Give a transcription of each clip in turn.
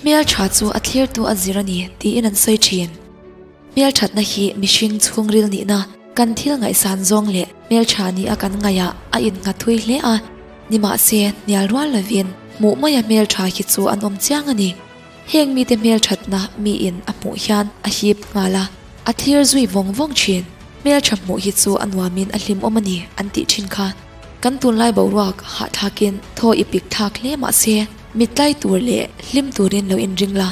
Hmeltha chu a thlirtu a zir a ni tiin an sawi thin. Hmelthatna hi mihring chhungril nihna kan thil ngaihsan zawng leh hmeltha ni a kan ngaihah a innghat thui hle a, nimahse hnial rual lovin hmuh maia hmeltha hi chu an awm chiang a ni. Heng mite hmelthatna miin a hmuh hian a hip nghal a, a thlir zui vawng vawng thin. Hmeltha hmuh hi chu a nuamin a hlimawm a ni an tih thin kha. Kan tunlai boruak hahthlakin thaw i pik thlak hle mahse mittlai tur leh hlim turin lo inring la.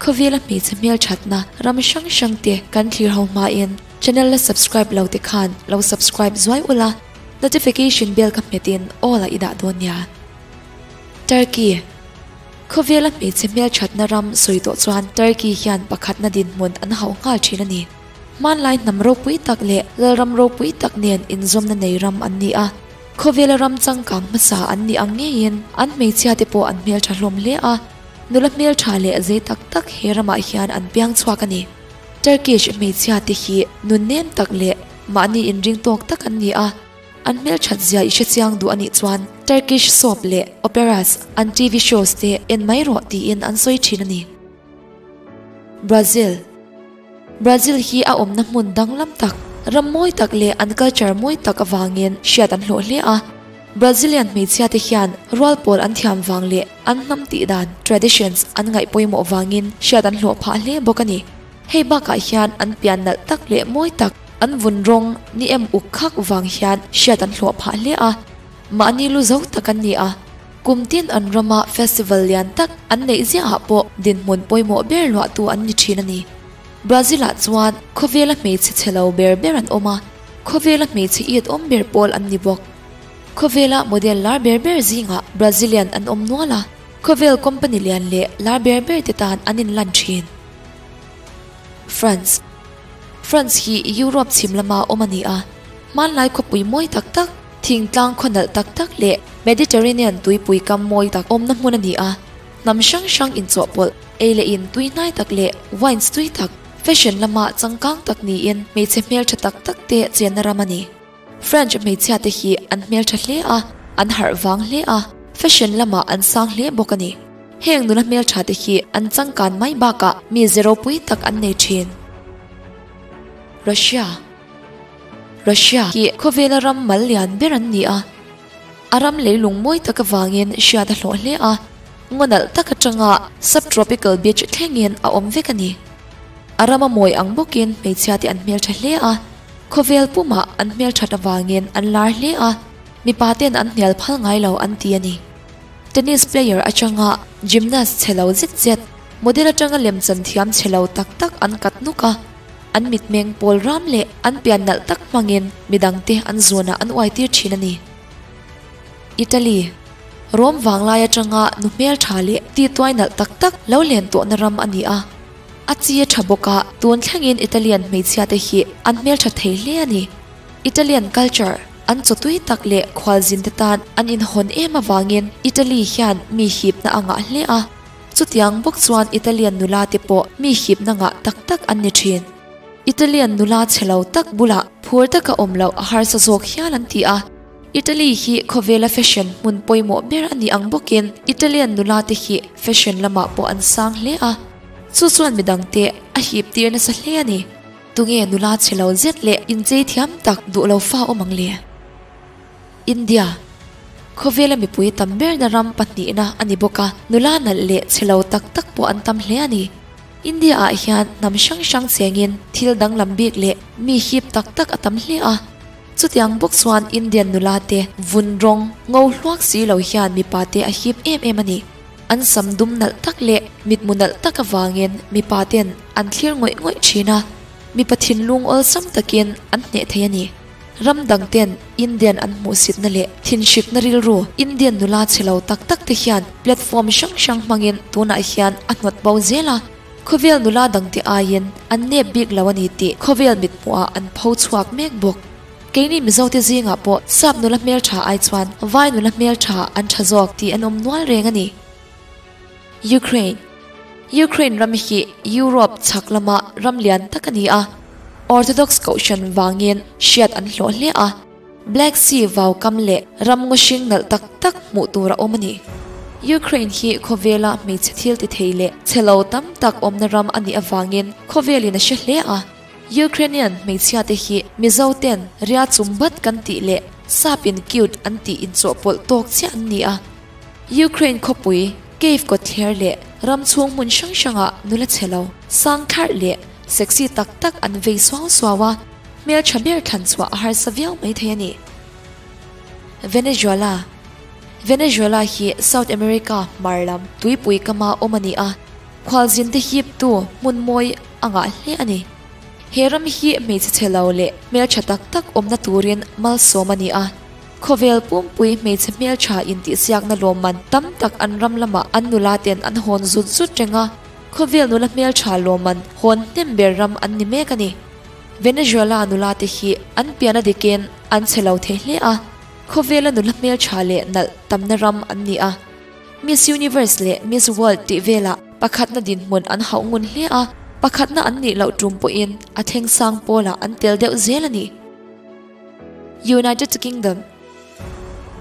Khawvela hmeichhe hmelthatna ram hrang hrang te kan thlir ho hmain channel la subscribe lo te khan lo subscribe zuai ula, notification bell ka hmetin all ah i dah dawn nia. Turkey. Khawvela hmeichhe hmelthatna ram sawi tawh chuan Turkey hian pakhatna dinhmun an hauh nghal thin a ni. Hmanlai hnam ropui tak leh lalram ropui tak nen inzawmna nei ram an ni a. Khawvela ram changkang hmasa an nih ang ngeiin an hmeichhia te pawh an hmeltha hlawm hle a. Nula hmeltha leh zei tak tak he ramah hian an piang chhuak a ni. Turkish hmeichhia te hi nun nem tak leh mahni inring tawk tak an ni a. An hmelthat zia i hrechiang duh a nih chuan Turkish soap leh operas, an TV shows te en mai rawh tiin an sawi thin a ni. Brazil Brazil hi a awmna hmun danglam tak, ram mawi tak leh an culture mawi tak avangin hriat an hlawh hle a. Brazilian hmeichhia te hian rual pawl an thiam vang leh an hnam tih dan, traditions, an ngaih pawimawh vangin hriat an hlawh phah hle bawk a ni. Hei bakah hian an pian nalh tak leh mawi tak, an vun rawng ni em uk khak vang hian hriat an hlawh phah hle a. Mahni lu zo tak an ni a. Kum tin an rama festival lian tak an neih ziahah pawh dinhmun pawimawh ber luahtu an ni thin a ni. Brazil-ah chuan khawvela hmeichhe chhe lo ber ber an awm a, khawvela hmeichhe it awm ber pawl an ni bawk. Khawvela model lar ber ber zingah Brazilian an awm nual a, khawvel company lian leh lar ber ber te tan an inlan thin. France France hi Europe chhim lama awm a ni a, hmanlai khawpui mawi tak tak, Thingtlang khaw nalh tak tak leh Mediterranean tuipui kam mawi tak awmna hmun a ni a, hnam hrang hrang inchawhpawlh, ei leh in tui hnai tak leh wines tui tak, fashion lama changkang tak niin hmeichhe hmeltha tak tak te chenna ram a ni. French hmeichhia te hi an hmeltha hle a, an harh vang hle a, fashion lamah an sang hle bawk a ni. Heng nula hmeltha te hi an changkan mai bakah mi ze ropui tak an nei thin. Russia. Russia hi khawvela ram mal lian ber an ni a, a ram leilung mawi tak avangin hriat a hlawh hle a, ngaw nalh tak atanga subtropical beach thlengin a awm vek a ni. A rama mawi ang bawkin hmeichhia te an hmeltha hle a, khawvel pumah an hmelthat avangin an lar hle a, mipa ten an hnial phal ngai lo an ti a ni. Tennis player atanga gymnast chhe lo zet zet, model atanga lemchan thiam chhe lo tak tak an kat nuk a. An mitmeng pawl ram leh an pian nalh tak hmangin midangte an zunah an uaitir thin a ni. Italy, Rome vanglai atanga nu hmeltha leh ti tuai nalh tak tak lo len tawhna ram a ni a. A chi a tha bawk a, tun thlengin Italian hmeichhiate hi an hmeltha thei hle a ni. Italian culture, an chawtui tak leh khualzinte tan an inhawn em avangin Italy hian mi hipna a ngah hle a. Chutiang bawk chuan Italian nula te pawh mi hipna ngah tak tak an ni thin. Italian nula chhe lo tak bulah phur taka awm loh a harsa zawk hial an ti a. Italy hi khawvela fashion hmun pawimawh ber a nih ang bawkin Italian nula te hi fashion lamah pawh an sang hle a. Chu chuan midangte a hip tir nasa hle a ni. Tunge nula chhe lo zet leh inchei thiam tak duh lo fa awm ang le? India, Khawvela mipui tam berna ram pahnihna a ni bawk a, nula nalh leh chhe lo tak tak pawh an tam hle a ni. India-ah hian hnam hrang hrang chengin thil danglam bik leh mi hip tak tak a tam hle a. Chutiang bawk chuan Indian nula te vun rawng ngo hluak si lo hian mipa te a hip em em a ni. An sam dum nalh tak leh mitmu nalh tak avangin mipa ten an thlir ngawih ngawih thin a, mipa thinlung awlsam takin an hneh thei a ni. Ram dang ten Indian an hmuhsitna leh thinhrikna rilru Indian nula chhe lo tak tak te hian platform hrang hrang hmangin tunah hian a hnawt bo zel a, khawvel nula dangte aiin an nep bik lo a ni tih khawvel mithmuhah an pho chhuak mek bawk. Keini Mizote zingah pawh sap nula hmeltha ai chuan vai nula hmeltha an tha zawk tih an awm nual reng a ni. Ukraine Ukraine ram hi Europe chhak lama ram lian tak a ni a, Orthodox Kohhran vangin hriat an hlawh hle a, Black Sea vau kam leh ram ngaw hring nalh tak tak hmuh tur a awm a ni. Ukraine hi khawvela hmeichhe thil ti thei leh chhe lo tam tak awmna ram a nih avangin khawvelin a hre hle a. Ukrainian hmeichhia te hi Mizo ten ria chum bat kan tih leh sap in cute an tih inchawhpawlh tawk chiah an ni a. Ukraine khawpui Kyiv kawtthler leh ram chhung hmun hrang hrangah nula chhe lo, sang thlarh leh sexy tak tak an vei suau suau a, hmeltha ber thlan chhuah a harsa viau maithei a ni. Venezuela Venezuela hi South America hmar lam tuipui kama awm a ni a, khualzinte hiptu hmun mawi a ngah hle a ni. He ram hi hmeichhe chhe lo leh hmeltha tak tak awmna turin malsawm a ni a. Khawvel pumpui hmeichhe hmeltha intihsiakna lawmman tam tak an ram lamah an nula ten an hawn zut zut reng a, khawvel nula hmeltha lawmman hawn hnem ber ram an ni mek a ni. Venezuela nula te hi an pian a dikin an chhe lo thei hle a, khawvela nula hmeltha leh nalh tamna ram an ni a. Miss Universe leh Miss World tih velah pakhatna dinhmun an hauh ngun hle a, pakhatna an nih loh tum pawhin a thleng sang pawlah an tel deuh zel a ni. United Kingdom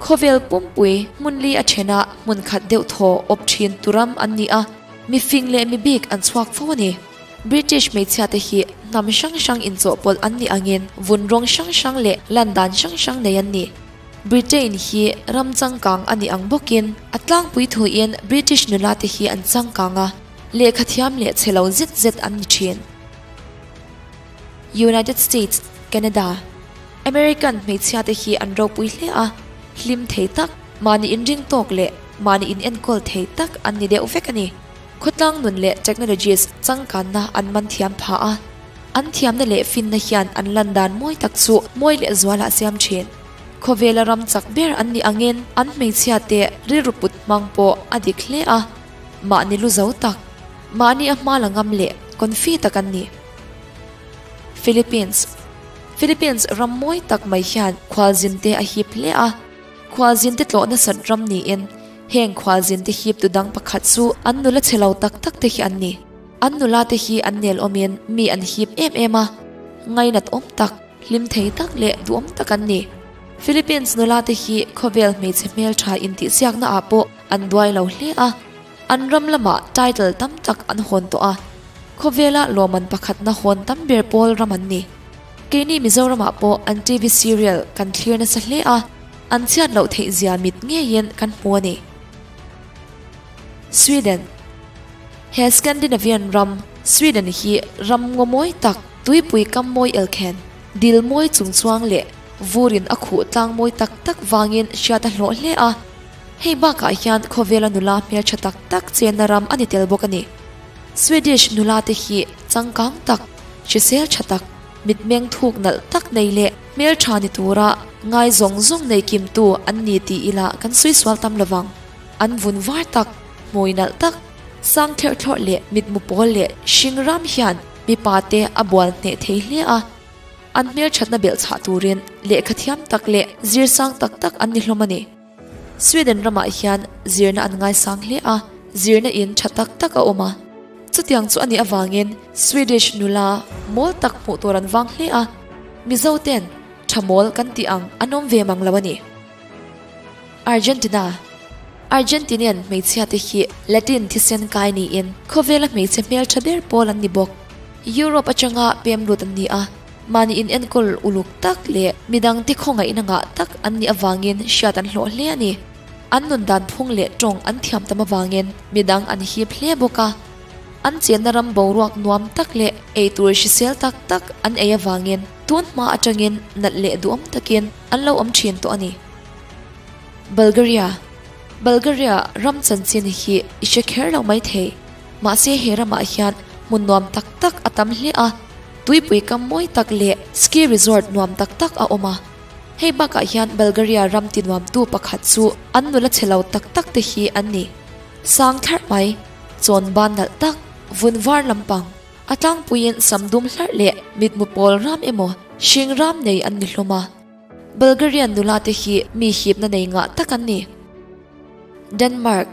Khawvel pumpui hmun li a thena hmun khat deuh thaw awp thin tu ram an ni a, mifing leh mibik an chhuak fo a ni. British hmeichhia te hi hnam hrang hrang inchawhpawlh an nih angin vun rawng hrang hrang leh lan dan hrang hrang nei an ni. Britain hi ram changkang a nih ang bawkin a tlangpui thuin British nula te hi an changkang a, lehkha thiam leh chhe lo zet zet an ni thin. United States, Canada, American hmeichhia te hi an ropui hle a, hlim thei tak, mahni inring tawk leh mahni inenkawl thei tak an ni deuh vek a ni. Khawtlang nun leh technologies changkanna an man thiam pha a, an thiamna leh finna hian an lan dan mawi tak chu mawi leh zualah siam thin. Khawvela ram chak ber an nih angin an hmeichhia te rilru put hmang pawh a dik hle a, mahni lu zo tak, mahni a hma la ngam leh confi tak an ni. Philippines Philippines ram mawi tak mai hian khualzin te a hip hle a, khualzin te tlawh nasat ram niin Heng khualzin te hip tu dang pakhat chu an nula chhe lo tak tak te hi an ni. An nula te hi an nel awmin mi an hip em em a, ngainat awm tak, hlim thei tak leh duhawm tak an ni. Philippines nula te hi khawvel hmeichhe hmeltha intihsiakna ah pawh an duai lo hle a, an ram lamah title tam tak an hawn tawh a, khawvela lawmman pakhatna hawn tam ber pawl ram an ni. Keini Mizoramah pawh an TV serial kan thlir nasa hle a. An chhiat loh theih zia mit ngeiin kan hmu a ni. Sweden He Scandinavian ram, Sweden hi ram ngaw mawi tak, tuipui kam mawi elkhen, dil mawi chungchuang leh vurin a khuh tlang mawi tak tak vangin hriat a hlawh hle a. Hei bakah hian khawvela nula hmeltha tak tak chenna ram a ni tel bawk a ni. Swedish nula te hi changkang tak, hrisel tha tak, mitmeng thuk nalh tak nei leh hmeltha ni tura ngai zawng zawng nei kimtu an ni tih ila kan sawi sual tam lovang. An vun var tak, hmui nalh tak, sang therh thlawrh leh mitmu pawl leh hring ram hian mipa te a bual hneh thei hle a. An hmelthatna belh chhah turin lehkha thiam tak leh zir sang tak tak an ni hlawm a ni. Sweden ramah hian zirna an ngaisang hle a, zirna in tha tak tak a awm a. Chutiang chu a nih avangin Swedish nula mawl tak hmuh tur an vang hle a, Mizo ten tha mawl kan tih ang an awm ve mang lo a ni. Argentina Argentinian hmeichhia te hi Latin thisen kai niin khawvela hmeichhe hmeltha ber pawl an ni bawk. Europe atanga pem lut an ni a. Mahni inenkawl uluk tak leh midangte khawngaihna ngah tak an nih avangin hriat an hlawh hle a ni. An nun dan phung leh tawng an thiam tam avangin midang an hip hle bawk a. An chenna ram boruak nuam tak leh eitur hrisel tak tak an ei avangin tun hma atangin nalh leh duhawm takin an lo awm thin tawh a ni. Bulgaria Bulgaria ram chanchin hi i hre kher lo maithei. Mahse he ramah hian hmun nuam tak tak a tam hle a. Tuipui kam mawi tak leh ski resort nuam tak tak a awm a. Hei bakah hian Bulgaria ram ti nuamtu pakhat chu an nula chhe lo tak tak te hi an ni. Sang thlarh mai, chawn ban nalh tak, vun var lampang, a tlangpuiin sam dum hlarh leh mitmu pawl ram emaw hring ram nei an ni hlawm a. Bulgarian nula te hi mi hipna nei ngah tak an ni. Denmark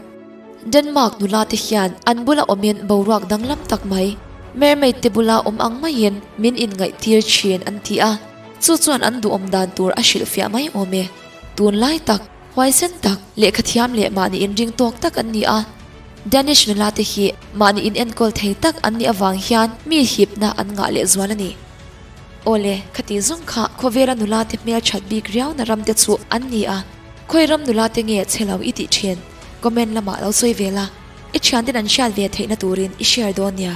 Denmark nula te hian an bula awmin boruak danglam tak mai, mermaid te bula awm ang maiin min inngaihtir thin an ti a, chu chuan an duhawm dan tur a hrilhfiah mai awm e. Tunlai tak. Huaisen tak, lehkha thiam leh mahni inring tawk tak an ni a. Danish nula te hi mahni inenkawl thei tak an nih avang hian mi hipna an ngah lehzual a ni. Awle, khati zawng kha khawvela nula te hmel that bik riauna ram te chu an ni a. Khawi ram nula te nge chhe lo i tih thin? Comment lamah lo sawi ve la, i thianten an hriat ve theihna turin i share dawn nia.